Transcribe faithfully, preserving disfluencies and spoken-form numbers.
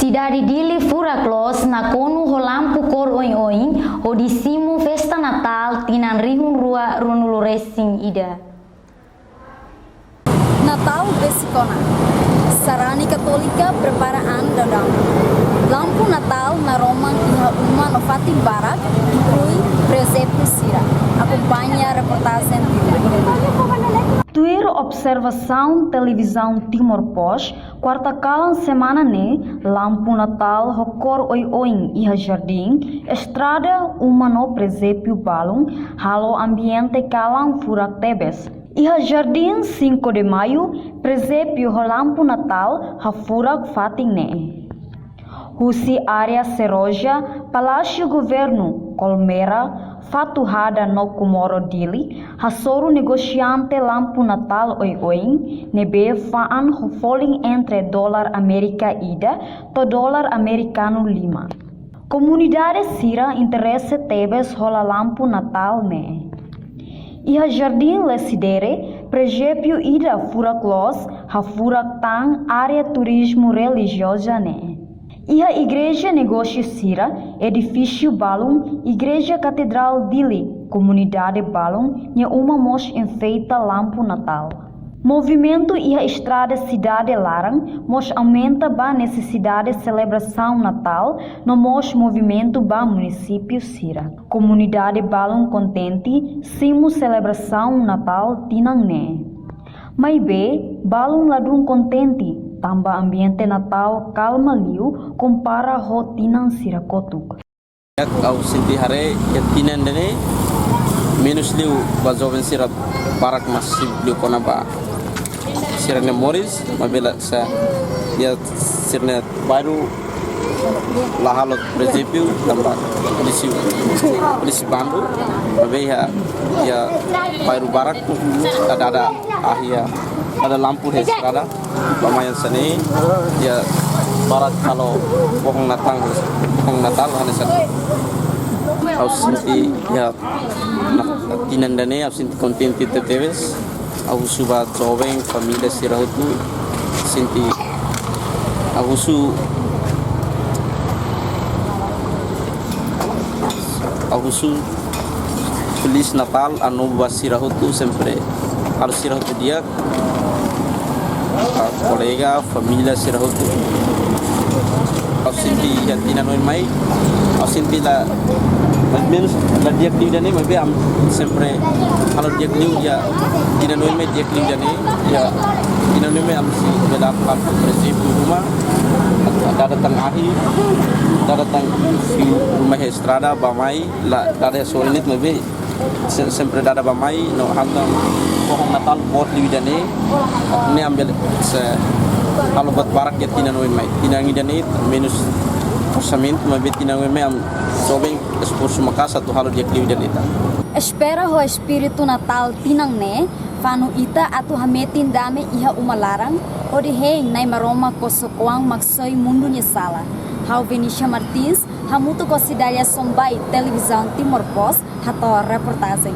Sidade Dili furak loos nakonu ho lampu kór oin-oin, hodi simu festa Natál tinan rihun rua ruanulu resin ida. Natál besik ona. Sarani Katólika prepara an daudaun. Lampu Natál naroman iha uma no fatin barak, inklui presépiu sira. Akompaña reportajen. Tuir observasaun Televizaun Timor Post, kuarta kalan semana ne'e, lampu Natál ho kór oin-oin iha jardín, estrada, uma no presépiu balun, halo ambiente kalan furak tebes. Iha Jardín Cinco de Maio, presépiu ho lampu Natál hafurak fatin ne'e. Husi área Seroja, Palásiu Governu, Kolmera, Fatuhada no Comoro Dili, hasoru negosiante lampu Natál oin-oin, ne'ebé fa'an ho folin entre dolar Amérika ida to'o dolar amerikanu lima. Komunidade sira interese tebes hola lampu Natál ne'e. Iha Jardín Lecidere, presépiu ida furak loos, hafurak tan área turizmu relijioza ne'e. Iha igreja negósiu sira, edifísiu balun, Igreja Katedrál Dili, komunidade balun, nia uma mós enfeita lampu Natál. Movimentu iha estrada sidade laran mós aumenta ba nesesidade selebrasaun Natál, no mós movimentu ba munisípiu sira. Komunidade balun kontente simu selebrasaun Natál tinan ne'e. Maibé, balun ladún kontente, tanba ambiente Natál kalma liu kompara ho tinan sira kotuk. Ha'u sente haree iha tinan ida-ne'e, menus liu ba joven sira barak mak sibuk liu kona-ba sira-nia moris, maibé la sa iha sira-nia bairru la halo presépiu tanba polísia, polísia bandu, maibé iha, iha bairru barak la dada ahi, la dada lampu iha estrada. Ba mai hanesan ne'e, iha barak halo pohon Natál, pohon Natál hanesan ne'e. Ha'u sente iha na-, tinan ida-ne'e, ha'u sente kontente tebetebes. Ha'u husu ba joven, família sira hotu, sente, ha'u husu, ha'u husu Feliz Natal, Ano Novo ba sira hotu, sempre halo sira hotu di'ak, ah, kolega, família sira hotu. Ha'u sente iha tinan oin mai, ha'u sente la, mais ou menos la di'ak liu ida-ne'e, maibé ami sempre halo di'ak liu iha tinan oin mai, di'ak liu ida-ne'e, iha tinan oin mai ami sei bele halo, por ezemplu, ruma, dada tan ahi, dada tan fiu ruma iha estrada, ba mai, la dada iha sorin de'it, maibé se-, sempre dada ba mai, no hamdan pohon Natál boot liu ida-ne'e, ne'e ami bele, sei halo buat barak iha tinan oin mai. Tinan ida-ne'e, menus orsamentu, maibé tinan oin mai ami joven esforsu maka'as atu halo di'ak liu ida-ne'e tan. Espera ho espíritu Natál tinan ne'e, fanu ita atu hametin dame iha uma laran, hodi hein Nai Maromak Kosok-oan Maksoin Mundu nia sala. Ha'u Venetia Martins, hamutuk ho Cidália Sombai, Televizaun Timor Post, hato'o reportajen.